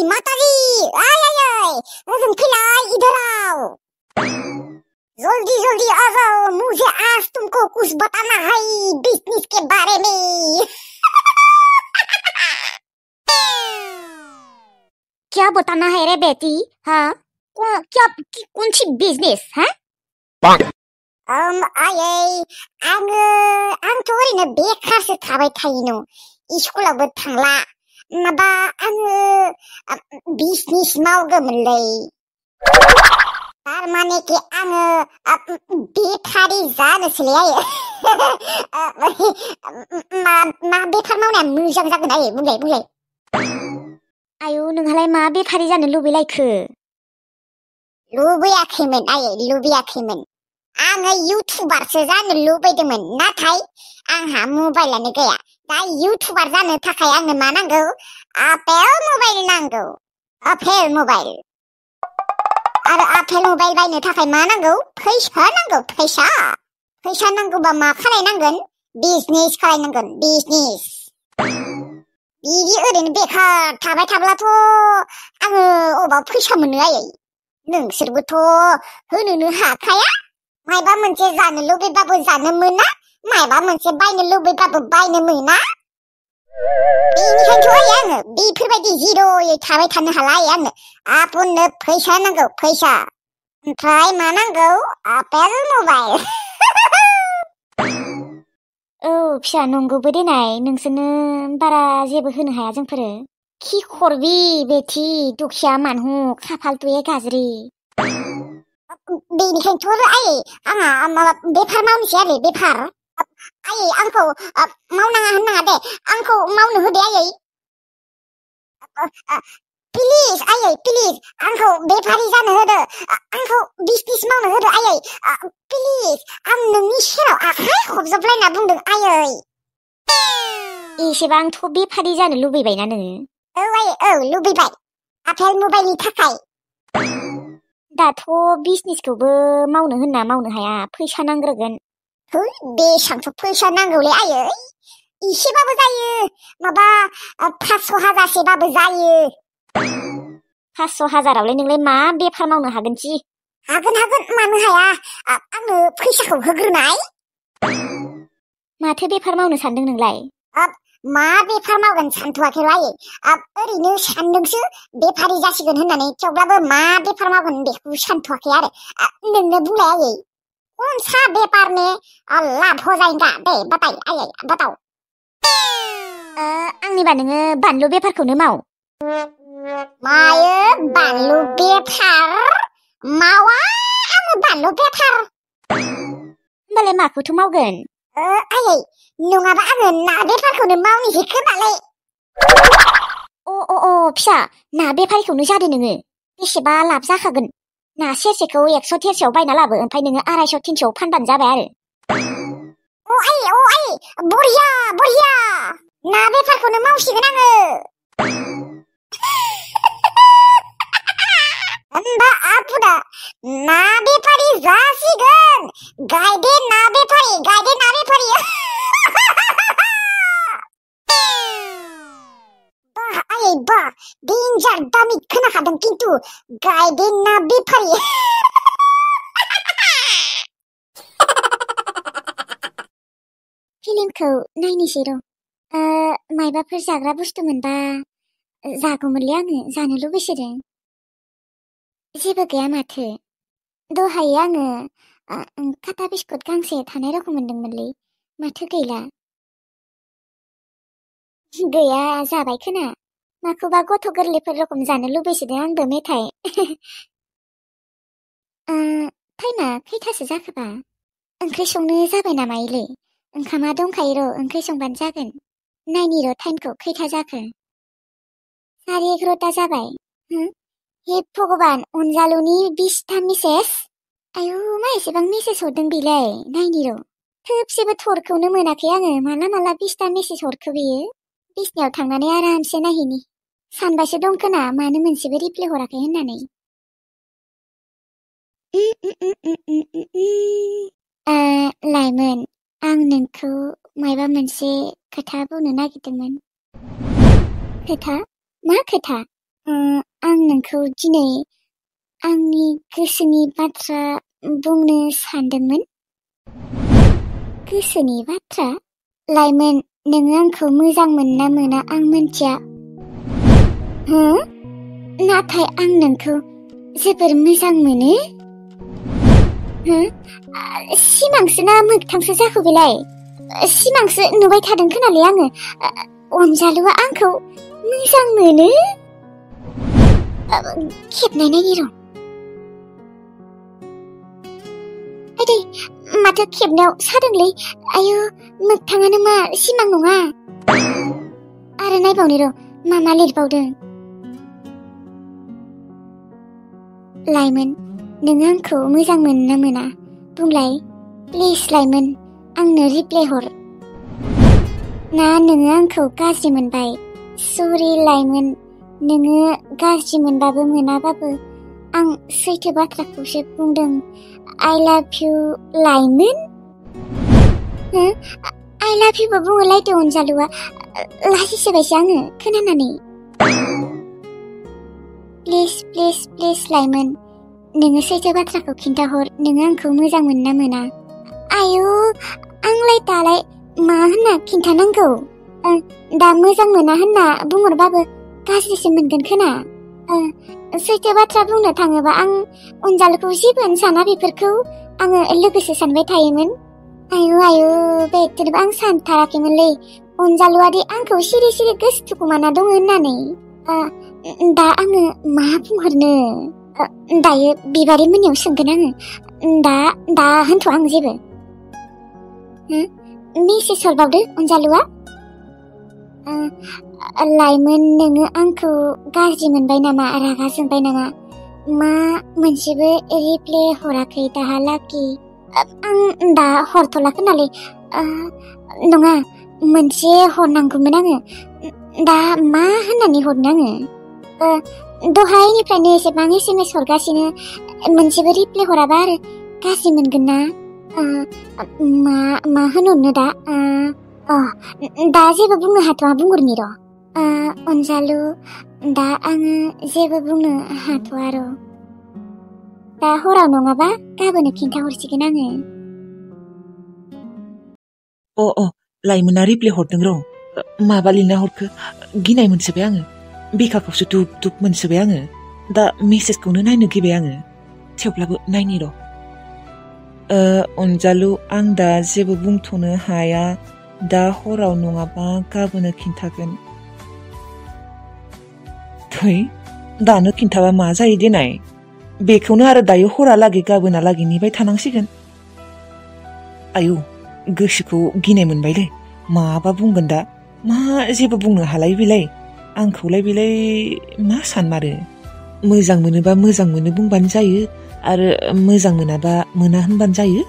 माताजी आय आय आय ओजों फैलाय इधराव जल्दी जल्दी आ जाओ मुझे आज तुमको कुछ बताना है बिजनेस के बारे में क्या बताना है रे बेटी हाँ क्या कौन सी बिजनेस हैं आंथ' ओरैनो बेखारसो थाबाय थायोनो स्कुलावबो थांला माबा आङो बिजनेस मावगौमोनलै तारमाने कि आङो बेफारि जानोसैलै मा बेफार मावनाया मोजां जागोन आयै बुंलाय आयौ नोंहालाय मा बेफारि जानो लुबैलायखो लुबैयाखैमोन आयै लुबैयाखैमोन आङो इउटुबारसो जानो लुबैदोंमोन नाथाय आंहा मबाइलानो गैया दा इउटुबार जानो थाखाय आंनो मा नांगौ आपेल मबाइल नांगौ आपेल मबाइल आरो आपेल मबाइल बायनो थाखाय मा नांगौ फैसा नांगौ फैसा नांगौबा मा खालायनांगोन बिजनेस खालायनांगोन बिजनेस बिदि ओरैनो बेखार थाबाय थाब्लाथ' आङो अबाव फैसा मोनो आयै नोंसोरबोथ' होनोनो हाखाया मायबा मोनसे जानो लुबैबाबो जानो मोना मायबा मोनसे बायनो लुबैबाबो बायनो मोना बेनिखायनोथ' आङो बेफोरबायदि जिर'यै थाबाय थानो हाला आङो आपुननो फैसा नांगौ फैसा ओमफ्राय मा नांगौ आपेल मबाइल औ फिसा नंगौबो देनाय नोंसोरनो बारा जेबो होनो हाया जोंफोरो खि खरबि बेथि दुखिया मानहु खाफालतुए गाज्रि बेनिखायनोथ' आयै आंहा माबा बेफार मावनोसै आरो बेफार आयै आंखौ मावनाङा होननाङा दे आंखौ मावनो होदे आयै प्लिज आयै प्लिज आंखौ बेफारि जानो होदो आंखौ बिजनेस मावनो होदो आयै प्लिज आं नोंनि सेराव आखाइ खबजबलायना बुंदों आयै एसेबांथ' बेफारि जानो लुबैबायना नोङो औ आयै औ लुबैबाय आपेल मबाइलनि थाखाय दाथ' बिजनेसखौबो मावनो होनना मावनो हाया फैसा नांग्रोगोन बेसांथ' फैसा नांगौलै आयै इसेबाबो जायो माबा 500,000सेबाबो जायो 500,000आवलाय नोंलाय मा बेफार मावनो हागोन जि हागोन मानो हाया आंनो फैसाखौ होग्रोनाय माथो बेफार मावनो सानदों नोंलाय मा बेफार मावगोन सानथ'वाखै आयै ओरैनो सानदोंसो बेफारि जासिगोन होननानै थेवब्लाबो मा बेफार मावगोन बेखौ सानथ'वाखै आरो नोंनो बुंलाय आयै कौन सा बेफार में लाभ हो जाएगा दे बताइ आयै बताओ आंनिबा नोङो बानलु बेफारखौनो माव मायो बानलु बेफार मावा आङो बानलु बेफार होमबालाय माखौथ' मावगोन आयै नङाबा आङो ना बेफारखौनो मावनोसै खोमालै अ फिसा ना बेफारिखौनो जादो नोङो बेसेबा लाब जाखागोन ना सेरसेखौ 100 थेरसेयाव बायना लाबो ओमफ्राय नोङो 250 300 फानबानो जाबाय आरो अ आयै बरिया ना बेफारखौनो मावसिगोन आङो होनबा आपुना ना बेफारि जासिगोन गायदे ना बेफारि आयै बा डेन्जार दामि खोनाखादों किन्तु गायदे ना बेफारि फिल्मखौ नायनोसै र' मायबाफोर जाग्रा बुस्थु मोनबा जागौमोनलै आङो जानो लुबैसोदों जेबो गैया माथो दहाय आङो काटा बिस्कुट गांसे थानाय रखम मोनदोंमोनलै माथो गैला गैया जाबाय खोना माखौबा गथ' गोरलैफोर रखम जानो लुबैसोदों आंबो मेथाइ टाइमा खैथासो जाखोबा ओंख्रि संनो जाबाय नामा इलै ओंखामा दंखायो र' ओंख्रि संबानो जागोन नायनि र' टाइमखौ खैथा जाखो 11:30 जाबाय हे भगबान अनजालुनि 20टा मेसेज आयु मा एसेबां मेसेज हरदों बेलाय नायनि र' थोबसेबो थरखौनो मोनाखै आङो माला 20टा मेसेज हरखो बेयो बिसनायाव थांनानै आरामसे नायहैनि सानबासो दं खोना मानो मोनसेबो रिप्लाय हराखै होननानै लाइमोन आं नोंखौ मायबा मोनसे खोथा बुंनो नागिरदोंमोन खोथा मा खोथा आं नोंखौ दिनै आंनि गोसोनि बाथ्रा बुंनो सानदोंमोन। गोसोनि बाथ्रा? लाइमोन, नोङो आंखौ मोजां मोनना मोना आं मिन्थिया। हो? नाथाय आं नोंखौ जोबोर मोजां मोनो। हो? सिमांसो ना मोगथांसो जाखो बेलाय? सिमांसो नुबाय थादों खोनालै आङो। अनजालुआ आंखौ मोजां मोनो। खेबनाय नायनि र'। आइदै, माथो खेबनायाव सादोंलै। आयु, मोगथाङानो मा सिमां नङा। आरो नायबावनि र', मा लिरबावदों। लाइमोन, नों आंखौ मोजां मोनना मोना? बुंलाय, प्लिज लाइमोन, आंनो रिप्लाय हर। ना नोङो आंखौ गाज्रि मोनबाय? सरि लाइमोन, नोङो गाज्रि मोनबाबो मोनाबाबो आं सैथो बाथ्राखौसो बुंदों। I love you लाइमोन। हो? I love you बो बुङोलायदो अनजालुआ। लाजिसोबायसो आङो खोनानानै। प्लिज लाइमोन, नोङो सैथो बाथ्राखौ खिन्थाहर। नोङो आंखौ मोजां मोनना मोना? आयु, आंलाय दालाय मा होनना खिन्थानांगौ? दा मोजां मोना होनना बुंहरबाबो गाज्रिसो मोनगोन खोना। सैथो बाथ्रा बुंनो थाङोबा आं अनजालुखौ जेबोआनो साना, बेफोरखौ आङो लोगोसो सानबाय थायोमोन। आयु, बेखौबो आं सानथाराखैमोनलै। अनजालुआदि आंखौ सिरि सिरि गोसो थुखुमाना दङ होननानै। दा आङो मा बुंहरनो? दायो बिबारि मोननियाव सोंगोन आङो। दा होनथ' आं जेबो। मेसेज हरबावदो अनजालुआ। लाइमोन, नोङो आंखौ गाज्रि मोनबाय नामा? रागा जोंबाय नामा? मा मोनसेबो रिप्लाय हराखै दाहालागि? आं दा हरथ'ला खोनालै। नङा, मोनसे हरनांगौमोन आङो। दा मा होननानै हरनो आङो? दहायनिफ्रायनो एसेबां SMS हरगासिनो, मोनसेबो रिप्लाय हराबा आरो गाज्रि मोनगोन ना? मा होनहरनो दा? दा जेबो बुंनो हाथ'आ, बुंहरनि र'। अनजालु, दा आङो जेबो बुंनो हाथ'आ र'। दा हराव नङाबा गाबोन खिन्थाहरसिगोन आङो। लाइमोना रिप्लाय हरदों र'। माबा लिरना हरखो? गिनाय मोनसोबाय आङो। बेखाखौसो दुब मोनसोबाय आङो। दा मेसेजखौनो नायनो गिबाय आङो। थेवब्लाबो नायनि र'। अनजालु, आं दा जेबो बुंथ'नो हाया। दा हराव नङाबा गाबोन खिन्थागोन। थै, दानो खिन्थाबा मा जायो देनाय? बेखौनो आरो दायो हरालागै गाबोनालागै नेबाय थानांसिगोन। आयु, गोसोखौ गिनाय मोनबायलै। माबा बुंगोन दा? मा जेबो बुंनो हालाय बेलाय? आंखौलाय बेलाय मा सानमारो? मोजां मोनोबा मोजां मोनो बुंबानो जायो, आरो मोजां मोनाबा मोना होनबानो जायो।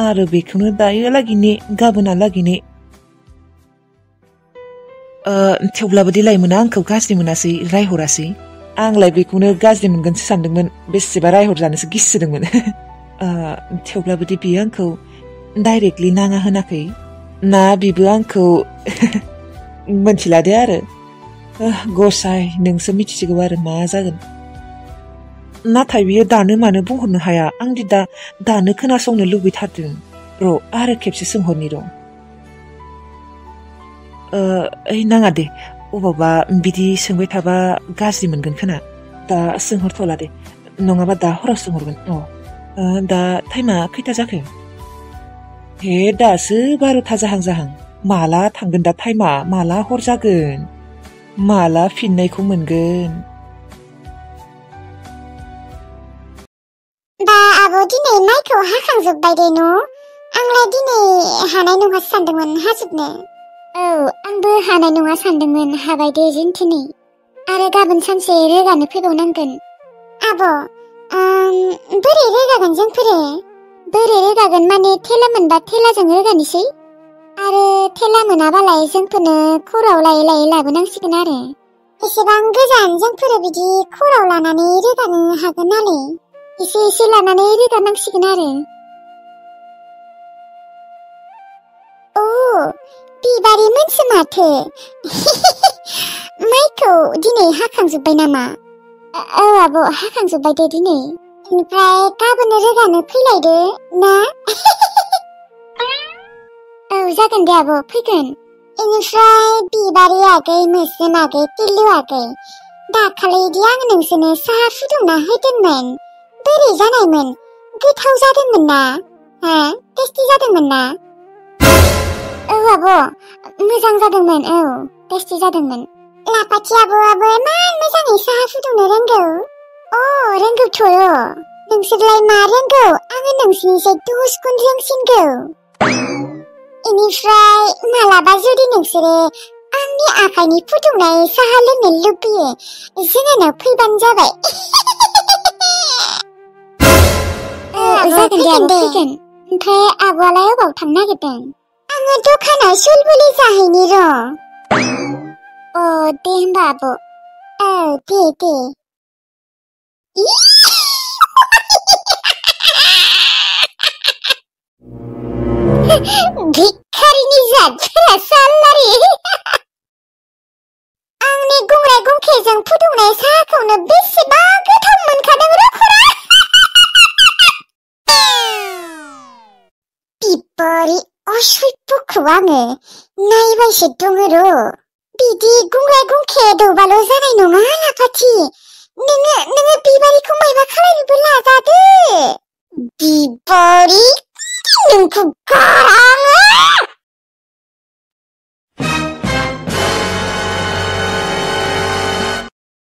आरो बेखौनो दायो लागिने गाबोनालागिने। थेवब्लाबो दे लाइमोना आंखौ गाज्रि मोनासै, रायहरासै। आंलाय बेखौनो गाज्रि मोनगोनसो सानदोंमोन। बेसेबा रायहरजानोसो गिसोदोंमोन। थेवब्लाबो दे बियो आंखौ डाइरेक्टलि नाङा होनाखै ना, बिबो आंखौ मोनथिलादे आरो। गसाय, नोंसो मिथिसिगौ आरो मा जागोन। नाथाय बियो दानो मानो बुंहरनो हाया? आंदि दानो खोनासंनो लुबैथारदों। र' आरो खेबसे सोंहरनि र'। नाङा दे, अबावबा बिदि सोंबाय थाबा गाज्रि मोनगोन खोना। दा सोंहरथ'ला दे, नङाबा दा हराव सोंहरगोन। दा टाइमा खैथा जाखो? हे, दासो 12ता जाहां। माला थांगोन दा टाइमा? माला हर जागोन? माला फिननायखौ मोनगोन? दा आब' दिनै माइखौ हाखांजोब्बाय दे न'? आंलाय दिनै हानाय नङासो सानदोंमोन हाजोबनो। आंबो हानाय नङा सानदोंमोन, हाबाय दे दिनै। आरो गाबोन सानसे रोगानो फैबावनांगोन। आब', बोरै रोगागोन जोंफोरो? बोरै रोगागोन माने थेला मोनबा थेलाजों रोगानोसै। आरो थेला मोनाबालाय जोंफोरनो खराव लायै लाबोनांसिगोन आरो। एसेबां गोजान जोंफोरो बिदि खराव लानानै रोगानो हागोन नालाय? एसे लानानै रोगानांसिगोन आरो। बिबारि मोनसो माथो। माइ माइखौ दिनै हाखांजोब्बाय नामा? औ आब' हाखांजोब्बाय दे दिनै। ओमफ्राय गाबोन रोगानो फैलायदो ना? औ जागोन दे आब' फैगोन। इनिफ्राय बिबारि आगै, मोस्रोम आगै, टिल्लु आगै, दाखालिदि आं नोंसोरनो साहा फुदुंना होदोंमोन, बोरै जानायमोन? गोथाव जादोंमोन ना? हा? टेस्टि जादोंमोन ना? औ आब' मोजां जादोंमोन, औ टेस्टि जादोंमोन। लापाथि आब'आबो इमान मोजाङै साहा फुदुंनो रोंगौ। रोंगौथ' र'। नोंसोरलाय मा रोंगौ? आङो नोंसिनिसाय 10 गुन रोंसिनगौ। इनिफ्राय मालाबा जुदि नोंसोरो आंनि आखाइनि फुदुंनाय साहा लोंनो लुबैयो, जोंहानाव फैबानो जाबाय। जागोन दे आब' फैगोन। ओमफ्राय आब'आलाय अबाव थांनो नागिरदों? आङो दखानाव सुलबुलि जाहैनि र'। दे होमबा आब'। दे। भिखारिनि जातफोरा सालारि। आंनि गुंग्राय गुंखेजों फुदुंनाय साहाखौनो बेसेबा गोथाव मोनखादों रखरा। बिबारि असभ्यखौ आङो नायबायसो दङ र'। बिदि गुंग्राय गुंखे दौबाल' जानाय नङा लापाथि। नोङो बिबारिखौ मायबा खालामनोबो लाजादो। बिबारि, नोंखौ गाराङो।